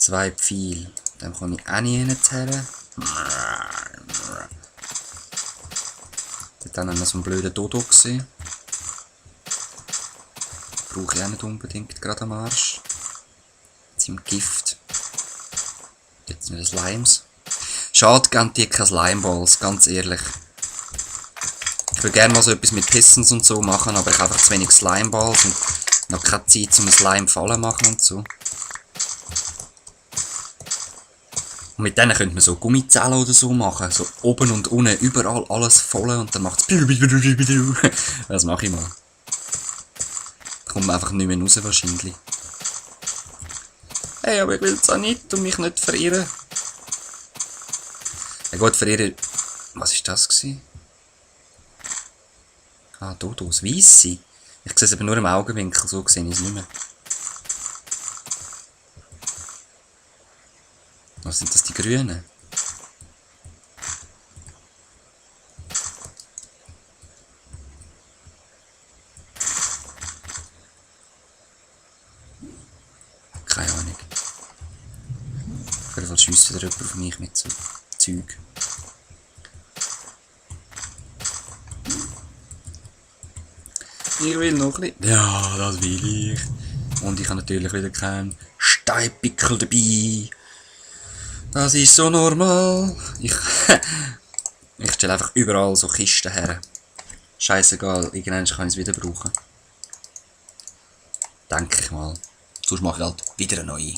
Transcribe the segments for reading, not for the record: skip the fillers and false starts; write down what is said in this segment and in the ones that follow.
2 Pfeile. Dann komme ich auch nicht hin. Dann haben wir so einen blöden Dodo gesehen. Brauche ich auch nicht unbedingt gerade am Arsch. Jetzt im Gift. Jetzt sind Slimes. Schade, geben die keine Slimeballs, ganz ehrlich. Ich würde gerne mal so etwas mit Pistons und so machen, aber ich habe einfach zu wenig Slimeballs und noch keine Zeit, um ein Slime fallen machen und so. Und mit denen könnte man so Gummizellen oder so machen. So oben und unten, überall alles voll und dann macht es. Das mache ich mal. Da kommt man einfach nicht mehr raus wahrscheinlich. Hey, aber ich will es auch nicht und mich nicht verirren. Ja gut, verirren. Was war das gewesen? Ah, Dodos. Weisse. Ich sehe es aber nur im Augenwinkel, so sehe ich es nicht mehr. Was sind das, die Grünen? Keine Ahnung. Auf jeden Fall schiesst wieder jemand auf mich mit so Zeug. Ich will noch ein bisschen. Ja, das will ich. Und ich habe natürlich wieder keinen Steinpickel dabei. Das ist so normal. Ich stelle einfach überall so Kisten her. Scheißegal, irgendwann kann ich es wieder brauchen. Denke ich mal. Sonst mache ich halt wieder eine neue.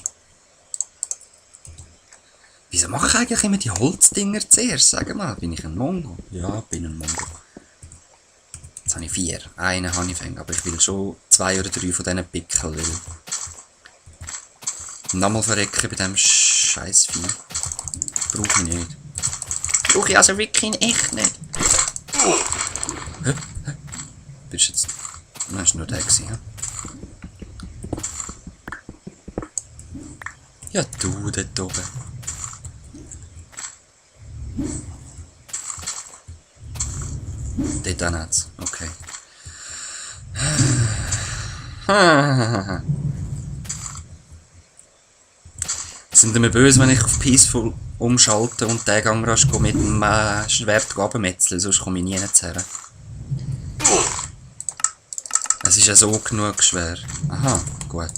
Wieso mache ich eigentlich immer die Holzdinger zuerst? Sag mal, bin ich ein Mongo? Ja, bin ein Mongo. Jetzt habe ich 4. Einen habe ich fängt, aber ich will schon 2 oder 3 von diesen Pickel. Weil nochmal verrecken bei diesem scheiß Vieh. Brauche ich nicht. Brauche ich also wirklich echt nicht. Hä? Bist du jetzt... Nein, ist nur der gewesen, hä? Ja, du dort oben. Dort auch nicht. Okay. Sind wir böse, wenn ich auf Peaceful umschalte und den Gang rasch mit dem Schwert runtermetzeln, sonst komme ich nie her. Es ist ja so genug schwer. Aha, gut.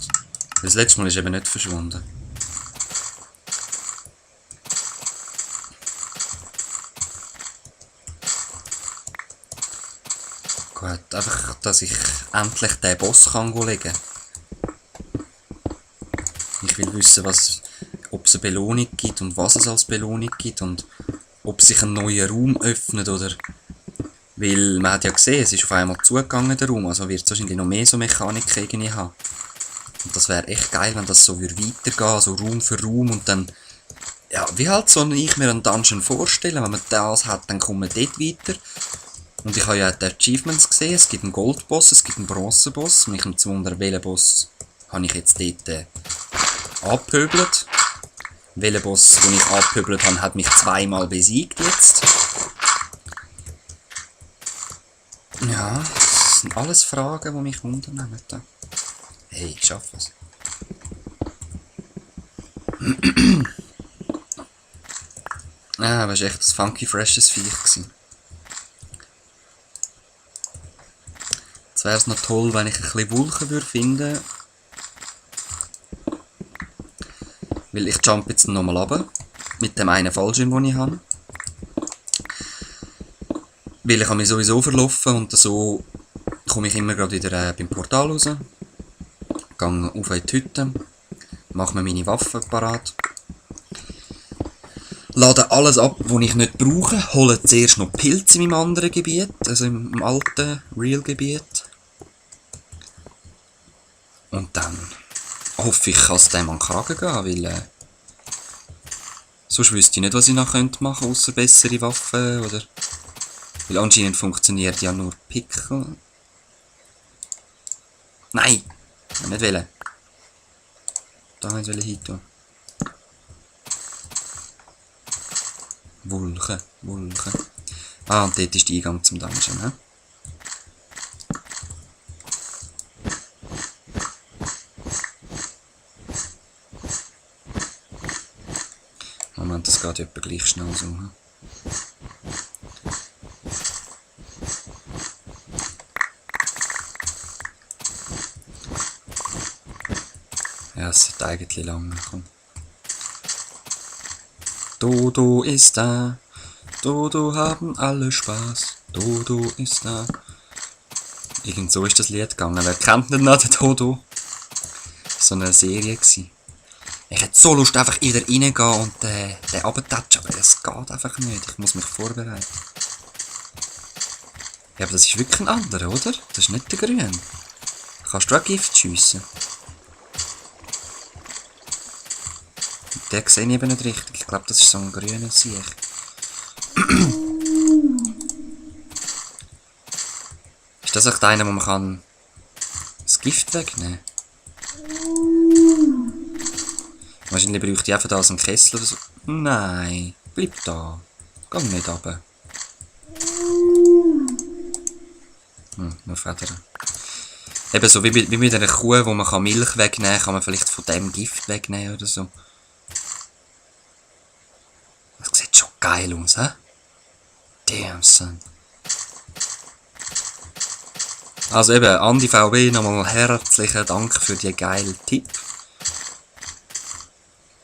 Das letzte Mal ist eben nicht verschwunden. Gut, einfach, dass ich endlich den Boss kann legen. Ich will wissen, ob es eine Belohnung gibt und was es als Belohnung gibt und ob sich ein neuer Raum öffnet oder... Weil man hat ja gesehen, es ist auf einmal zugegangen, der Raum, also wird es wahrscheinlich noch mehr so Mechanik irgendwie haben. Und das wäre echt geil, wenn das so weitergehen, so Raum für Raum und dann... Ja, wie halt so ich mir einen Dungeon vorstellen, wenn man das hat, dann kommen wir dort weiter. Und ich habe ja die Achievements gesehen, es gibt einen Goldboss, es gibt einen Bronzeboss. Mich nimmt es Wunder, welchen Boss habe ich jetzt dort angepöbelt. Welcher Boss, den ich angepöbelt habe, hat mich 2-mal besiegt jetzt. Ja, das sind alles Fragen, die mich wundern. Hey, ich schaffe es. Ah, das war echt ein funky, freshes Viech gewesen. Jetzt wäre es noch toll, wenn ich ein bisschen Wulchen würde finden. Weil ich jump jetzt nochmal runter. Mit dem einen Fallschirm, den ich habe. Weil ich habe mich sowieso verlaufen und so komme ich immer gerade wieder beim Portal raus. Gehe auf in die Hütte. Mache mir meine Waffen parat. Lade alles ab, was ich nicht brauche. Hole zuerst noch Pilze in meinem anderen Gebiet. Also im alten Real-Gebiet. Und dann hoffe ich, kann es dem an den Kragen gehen, weil sonst wüsste ich nicht, was ich noch machen könnte, außer bessere Waffen, oder... Weil anscheinend funktioniert ja nur Pickel. Nein! Ich will nicht wählen. Da will ich hin tun. Wulchen, Wulchen. Ah, und dort ist der Eingang zum Dungeon, ne? Und das geht etwa gleich schnell so. Hm? Ja, es ist eigentlich lang. Komm. Dodo ist da. Dodo haben alle Spaß. Dodo ist da. Irgend so ist das Lied gegangen. Wer kennt denn noch den Dodo? So eine Serie gewesen. Ich hätte so Lust, einfach wieder reingehen und den runtertatschen, aber es geht einfach nicht. Ich muss mich vorbereiten. Ja, aber das ist wirklich ein anderer, oder? Das ist nicht der Grüne. Kannst du auch Gift schiessen? Den sehe ich eben nicht richtig. Ich glaube, das ist so ein grüner Sieg. Ist das auch einer, wo man kann das Gift wegnehmen kann? Wahrscheinlich bräuchte ich einfach da so einen Kessel oder so. Nein, bleib da. Geh nicht runter. Nur Federn. Eben so wie mit einer Kuh, wo man Milch wegnehmen kann, man vielleicht von dem Gift wegnehmen oder so. Das sieht schon geil aus, hä? Damn, son. Also eben, Andi VW, nochmal herzlichen Dank für die geilen Tipp.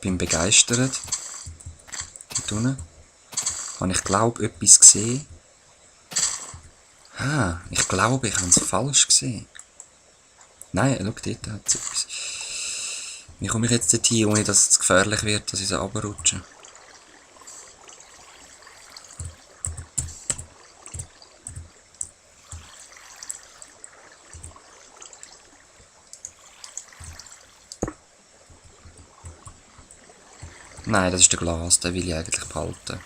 Bin begeistert. Dort unten habe ich glaube etwas gesehen. Ich glaube, ich habe es falsch gesehen. Nein, schau, dort hat es etwas. Wie komme ich jetzt dorthin, ohne dass es gefährlich wird, dass ich so runterrutsche? Nein, das ist der Glas, den will ich eigentlich behalten.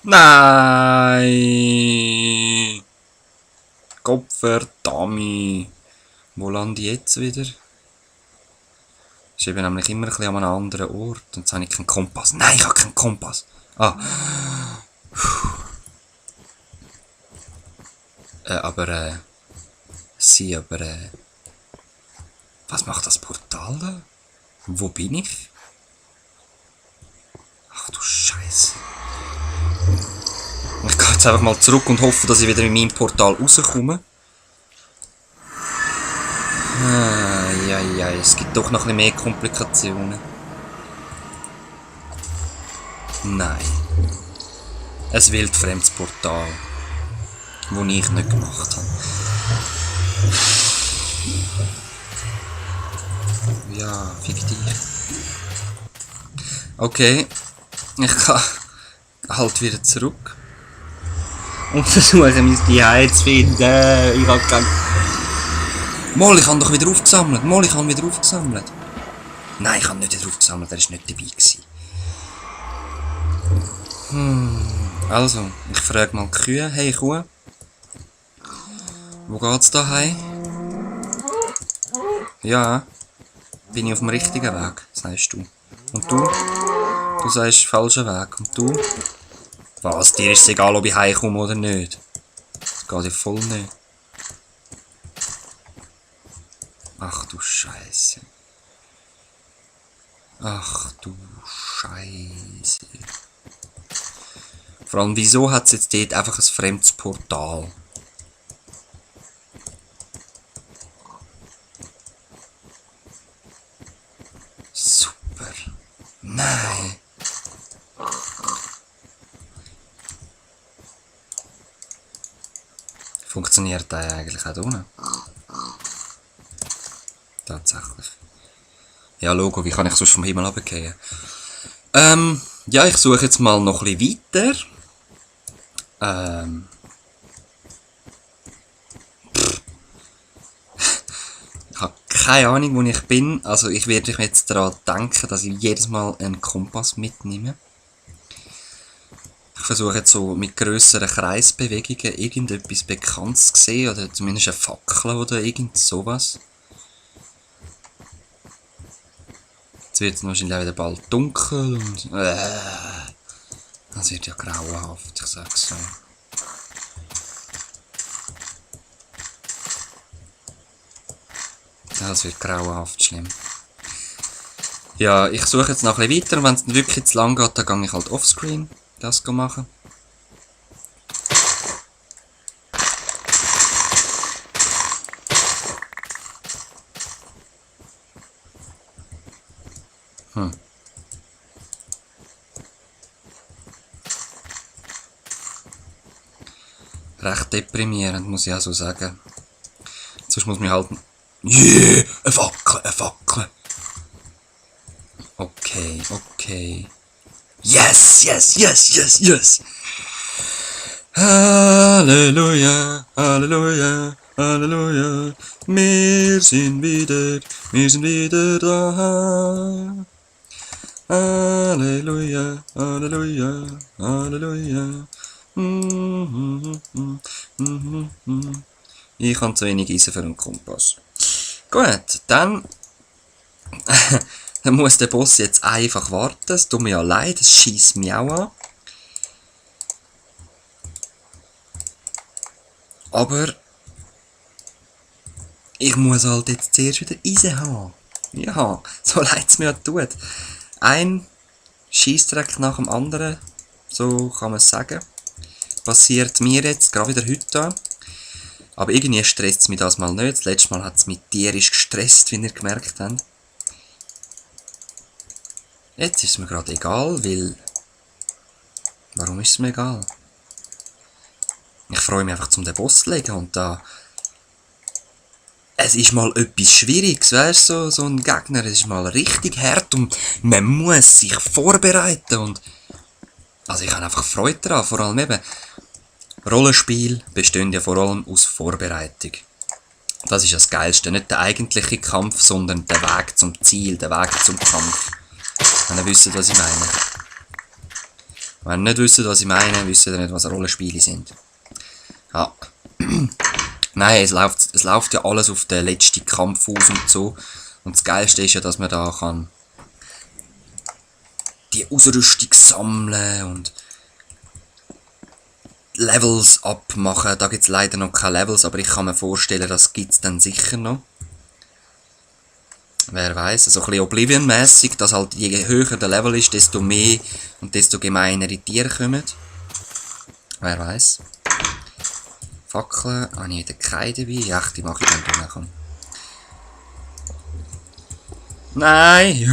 Nein! Gottverdammt! Wo lande ich jetzt wieder? Ich bin nämlich immer ein bisschen an einem anderen Ort. Und jetzt habe ich keinen Kompass. Nein, ich habe keinen Kompass! Was macht das Portal da? Wo bin ich? Ach du Scheiße. Ich gehe jetzt einfach mal zurück und hoffe, dass ich wieder in meinem Portal rauskomme. Es gibt doch noch ein bisschen mehr Komplikationen. Nein. Ein wildfremdes Portal. Das ich nicht gemacht habe. Ja, fiktiv. Okay. Ich kann halt wieder zurück. Und versuche mein Zuhause zu finden. Ich habe kein... Mal, ich habe doch wieder aufgesammelt. Nein, ich habe nicht wieder aufgesammelt. Er war nicht dabei gewesen. Also, ich frage mal die Kühe. Hey Kuh. Wo geht's da heim? Ja. Bin ich auf dem richtigen Weg, sagst du. Und du? Du sagst falschen Weg. Und du? Was? Dir ist es egal, ob ich heimkomme oder nicht? Das geht ja voll nicht. Ach du Scheiße. Vor allem, wieso hat es jetzt dort einfach ein fremdes Portal? Super. Nein. Funktioniert der eigentlich auch unten? Tatsächlich. Ja, Logo, wie kann ich sonst vom Himmel runterfallen? Ja, ich suche jetzt mal noch ein bisschen weiter. Ich habe keine Ahnung, wo ich bin. Also ich werde mich jetzt daran denken, dass ich jedes Mal einen Kompass mitnehme. Ich versuche jetzt so mit grösseren Kreisbewegungen irgendetwas Bekanntes zu sehen. Oder zumindest eine Fackel oder irgend sowas. Jetzt wird es wahrscheinlich auch wieder bald dunkel und... das wird ja grauenhaft, ich sag's so. Das wird grauenhaft schlimm. Ja, ich suche jetzt noch ein bisschen weiter und wenn es wirklich zu lang geht, dann gehe ich halt offscreen das machen. Recht deprimierend, muss ich auch so sagen. Sonst muss man halt... Yeah, eine Fackel, eine Fackel. Okay, okay. Yes, yes, yes, yes, yes. Halleluja, Halleluja, Halleluja. Wir sind wieder da. Halleluja, Halleluja, Halleluja. Ich habe zu wenig Eisen für einen Kompass. Gut, dann muss der Boss jetzt einfach warten. Es tut mir ja leid, es schießt mich auch an. Aber ich muss halt jetzt zuerst wieder Eisen haben. Ja, so leid es mir tut. Ein Scheissdreck nach dem anderen, so kann man es sagen, passiert mir jetzt gerade wieder heute. Aber irgendwie stresst es mich das mal nicht. Das letzte Mal hat es mich tierisch gestresst, wie ihr gemerkt habt. Jetzt ist es mir gerade egal, weil... Warum ist es mir egal? Ich freue mich einfach, zum den Boss zu legen und da... Es ist mal etwas Schwieriges, weißt du, so ein Gegner, es ist mal richtig hart und man muss sich vorbereiten und... Also ich habe einfach Freude daran, vor allem eben... Rollenspiel bestehen ja vor allem aus Vorbereitung. Das ist das Geilste, nicht der eigentliche Kampf, sondern der Weg zum Ziel, der Weg zum Kampf. Wenn ihr wisst, was ich meine. Wenn ihr nicht wisst, was ich meine, wisst ihr nicht, was Rollenspiele sind. Ja. Nein, es läuft ja alles auf den letzten Kampf aus und so. Und das Geilste ist ja, dass man da kann die Ausrüstung sammeln und Levels abmachen. Da gibt es leider noch keine Levels, aber ich kann mir vorstellen, das gibt es dann sicher noch. Wer weiß, so ein bisschen Oblivion-mässig, dass halt je höher der Level ist, desto mehr und desto gemeinere Tiere kommen. Wer weiß. Fackeln, habe ich wieder keine dabei? Ja, die mache ich dann durch. Nein!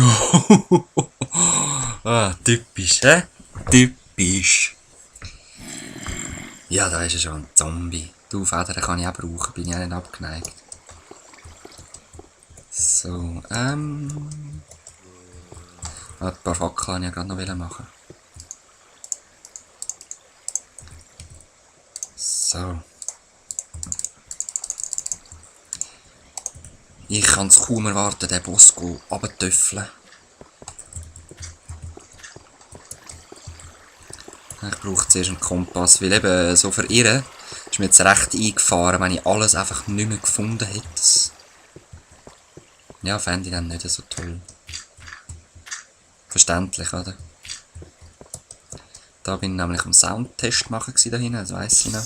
Ah, typisch, hä? Typisch. Ja, da ist ja schon ein Zombie. Du, Federn kann ich auch brauchen, bin ich auch nicht abgeneigt. So, ein paar Fackeln wollte ich ja gerade noch machen. So. Ich kann es kaum erwarten, den Boss runterzutöffeln. Ich brauche zuerst einen Kompass, weil eben so verirren ist mir jetzt recht eingefahren, wenn ich alles einfach nicht mehr gefunden hätte. Ja, fände ich dann nicht so toll. Verständlich, oder? Da bin ich nämlich am Soundtest machen da hinten, das weiss ich noch.